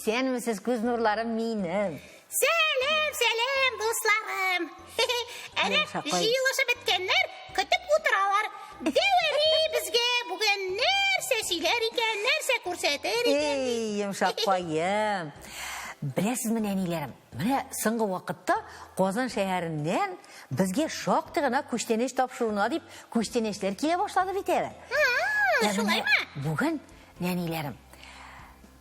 Исәнмесез, күз нурларым минем. Сәлам, сәлам, дусларым. Әнә җыелышып беткәннәр, көтеп утыралар. Дәү әни безгә бүген нәрсә сөйләр икән, нәрсә күрсәтер икән? Эй, йомшаккаем. Беләсезме, нәниләрем, менә соңгы вакытта Казан шәһәреннән безгә шактый гына күчтәнәч тапшыруына дип күчтәнәчләр килә башлады бит әле. Шулаймы? Бүген, нәниләрем,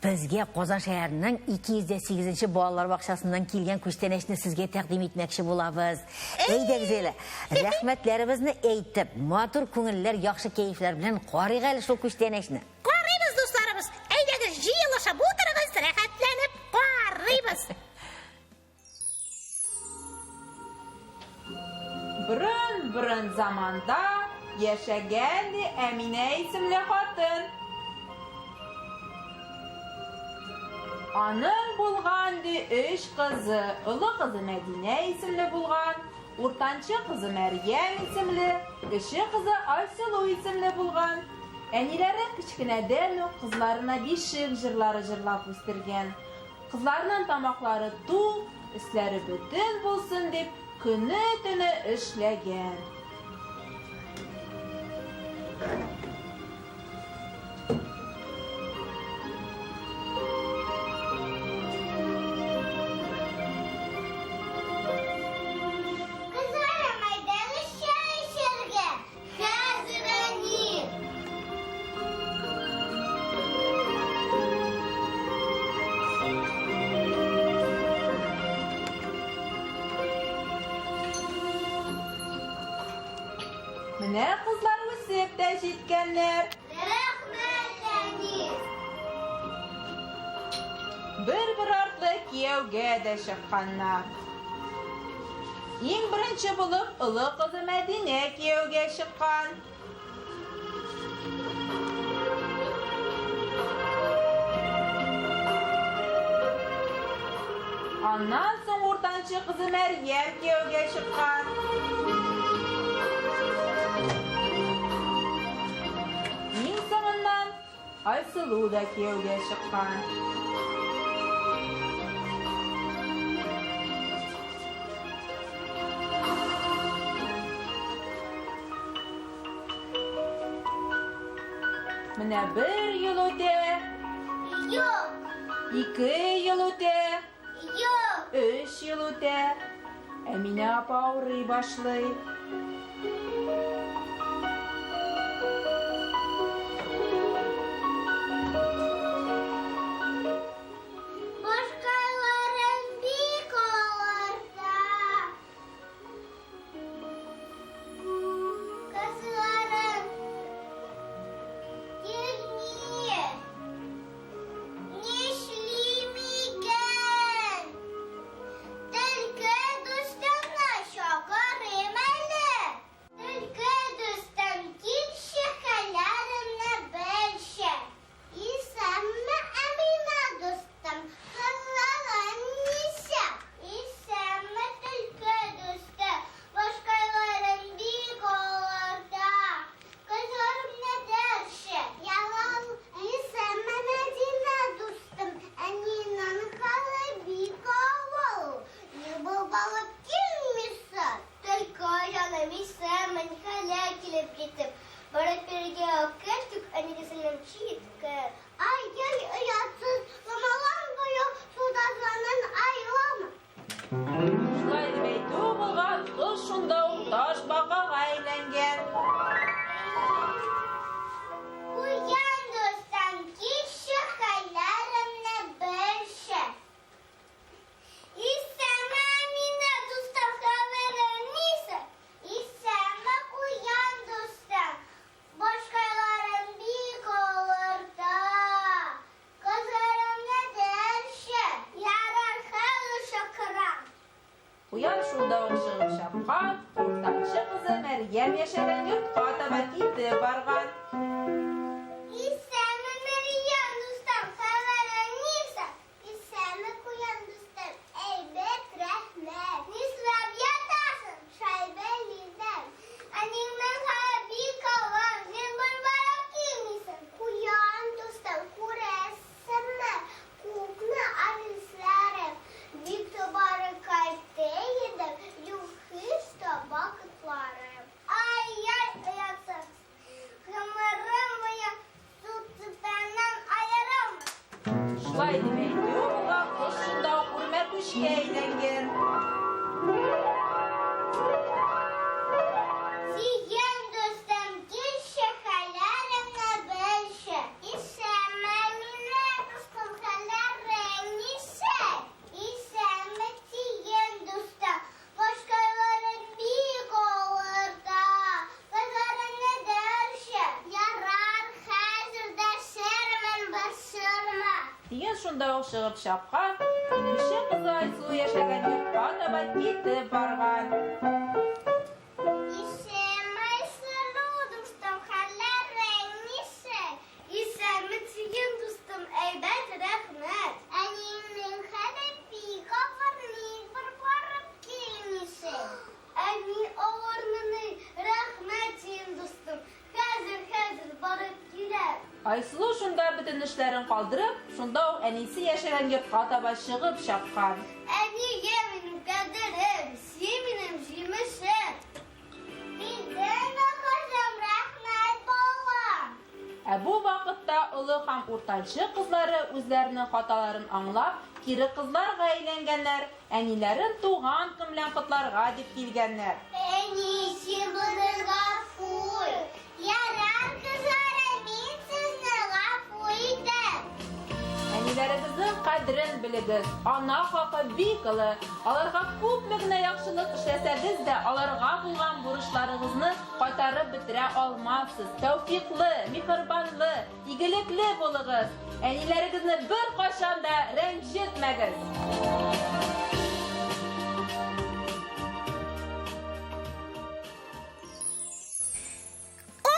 безгә Казан шәһәренең 208 нче балалар бакчасыннан килгән күчтәнәчне сезгә тәкъдим итмәкче булабыз. Әйдәгез әле, рәхмәтләребезне әйтеп, матур күңелләр, яхшы кәефләр белән карыйк әле шул күчтәнәчне. Карыйбыз, дусларыбыз. Әйдәгез, җыелышып утырыгыз, рәхәтләнеп карыйбыз. Борын-борын заманда яшәгән ди Әминә исемле хатын. Аның булган ди өч кызы. Олы кызы Мәдинә исемле булган, уртанчы кызы Мәрьям исемле, кече кызы Айсылу исемле булган. Әниләре кечкенәдән үк кызларына бишек җырлары җырлап үстергән. Кызларның тамаклары тук, өсләре бөтен булсын дип, көне-төне эшләгән. Кызларым, әйдәгез чәй эчәргә. Хәзер, әни! Менә кызлар үсеп тә җиткәннәр. Рәхмәт, әни! Бер-бер артлы кияүгә дә чыкканнар. Иң беренче булып олы кызы Мәдинә кияүгә чыккан. Аннан соң уртанчы кызы Мәрьям кияүгә чыккан. Иң соңыннан Айсылу да кияүгә чыккан. Менә бер ел үтә. Юк. Ике ел үтә. Юк. Өч ел үтә. Әминә апа авырый башлый. Башкаларым бик авырта. Кызларым килми. Нишлим икән? Төлке дустымны чакырыйм әле. Төлке дустым, килче, хәлләремне белче. Исәнме, Әминә дустым, кызларың ничек? Исәнме, төлке дустым, башкайларың бик авырта. Кызларымны дәшче. Ялал, исәнме, Мәдинә дустым, әнинең хәле бик авыр. Ник алып килмисең? Төлке җаным, исәнме, нихәлләр килеп җитеп. Барып бирергә кердек, әнигесенең читкә. Ай-яй, оятсыз, Рамазан буе суда җанын аерма. Шулай дип әйтү булган, кыз шунда ук таш бакага әйләнгән. Куян дустым, килче, хәлләремне белче. Исәнме, Әминә дустым, хәбәрең ничек? Исәнме, куян дустым, башкайларым бик авырта. Кызларымны дәшче, ярар, хәзер чакырам. Куян шунда ук чыгып чапкан, уртанчы кызы Мәрьям яшәгән йортка таба китеп барган. Исәнме, Мәрьям дустым, хәбәрең ничек? Исәнме, Куян дустым, әйбәт, рәхмәт. Нишләп ятасың? Шайба лизәм. Әниеңнең хәле бик авыр, ник бер барып килмисең? Куян дустым, күрәсеңме, күкне Шулай дип әйтүе булган, кош шунда ук үрмәкүчкә әйләнгән. Сөйгән дустым, килче, хәлләремне белче. Исәнме, Әминә дустым, хәлләрең ничек? Исәнме, сөйгән дустым, Башкайларым бик авырта, Кызларымны дәрче. Ярар, хәзер дәшермен, борчылма. Тиен шунда ук чыгып чапкан, кече кызы Айсылу яшәгән йортка таба китеп барган. Исәнме, Айсылу дустым, хәлләрең ничек? Исәнме, сөйгән дустым, әйбәт, рәхмәт. Әниеңнең хәле бик авыр, ник бер барып килмисең? Әни авырмыни? Рәхмәт, сөйгән дустым, хәзер, хәзер барып киләм. Айсылу шунда бөтен эшләрен калдырып, шунда ук әнисе яшәгән йортка таба чыгып чапкан. Әнием, минем кадерем, син минем җимешем. Бирдеңме, кызым, рәхмәт, балам. Ә бу вакытта олы һәм уртанчы кызлары үзләренең хаталарын аңлап, кире кызларга әйләнгәннәр, әниләрен туган көн белән котларга дип килгәннәр. Әни, син безне гафу ит. Ярар, кызларым, мин сезне гафу итәм. Әниләрегезнең кадерен белегез. Ана хакы бик олы. Аларга күпме генә яхшылык эшләсәгез дә, аларга булган бурычларыгызны кайтарып бетерә алмассыз. Тәүфиклы, миһербанлы, игелекле булыгыз. Әниләрегезне беркайчан да рәнҗетмәгез. О,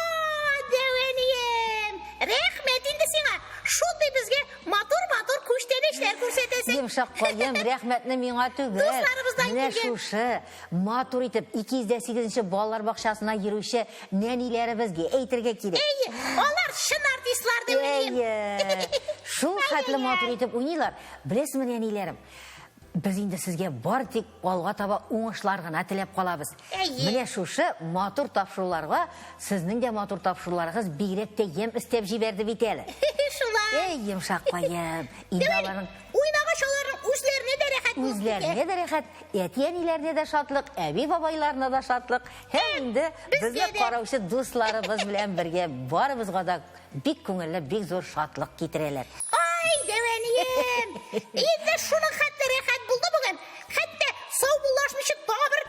дәвәнием! Рәхмәт инде сиңа. Шундый безгә матур-матур күчтәнәчләр күрсәтәсең. Йомшак каем, рәхмәтне миңа түгел. Дусларыбыздан Менә килгән. шушы матур итеп 208 балалар бакчасына йөрүче нәниләребезгә әйтергә кирәк. Әйе, алар чын артистлар дәвәнием. Әйе. Шул хәтле матур итеп уйныйлар. Беләсезме, нәниләрем? Без инде сезгә бар тик алга таба уңышлар гына теләп калабыз. Әйе. Менә шушы матур тапшыруларга сезнең дә матур тапшыруларыгыз бигрәк тә ямь өстәп җибәрде бит әле. Шулай. Эй, йомшак каем. Инде аларның Уйнагач аларның үзләренә дә рәхәт булып китә. үзләренә дә рәхәт, әти-әниләренә дә шатлык, әби-бабайларына да шатлык. Һәм инде безгә безне дә. караучы дусларыбыз белән бергә барыбызга да бик күңелле, бик зур шатлык китерәләр. Ай, дәвәнием! Инде шуның хәтле рәхәт булды бүген. Хәтта саубуллашмыйча тагы бер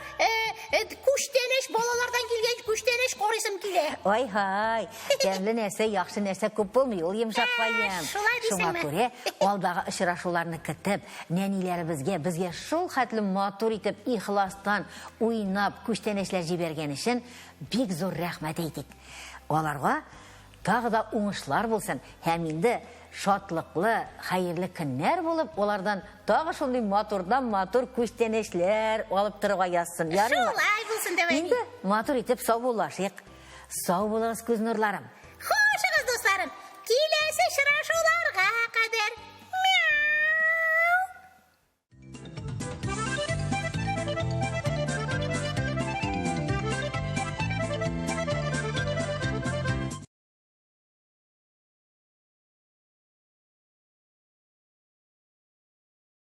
күчтәнәч, балалардан килгән күчтәнәч карыйсым килә. Ай-һай, тәмле нәрсә, яхшы нәрсә күп булмый, ул йомшак каем. Шулай Шуңа дисеңме? күрә алдагы очрашуларны көтеп, нәниләребезгә, безгә шул хәтле матур итеп, ихластан уйнап, күчтәнәчләр җибәргән өчен бик зур рәхмәт әйтик. Аларга тагы да уңышлар булсын һәм инде шатлыклы, хәерле көннәр булып, алардан тагы шундый матурдан матур күчтәнәчләр алып торырга язсын. Ярыймы? Шулай булсын, дәвәни. Инде матур итеп саубуллашыйк. Сау булыгыз, күз нурларым.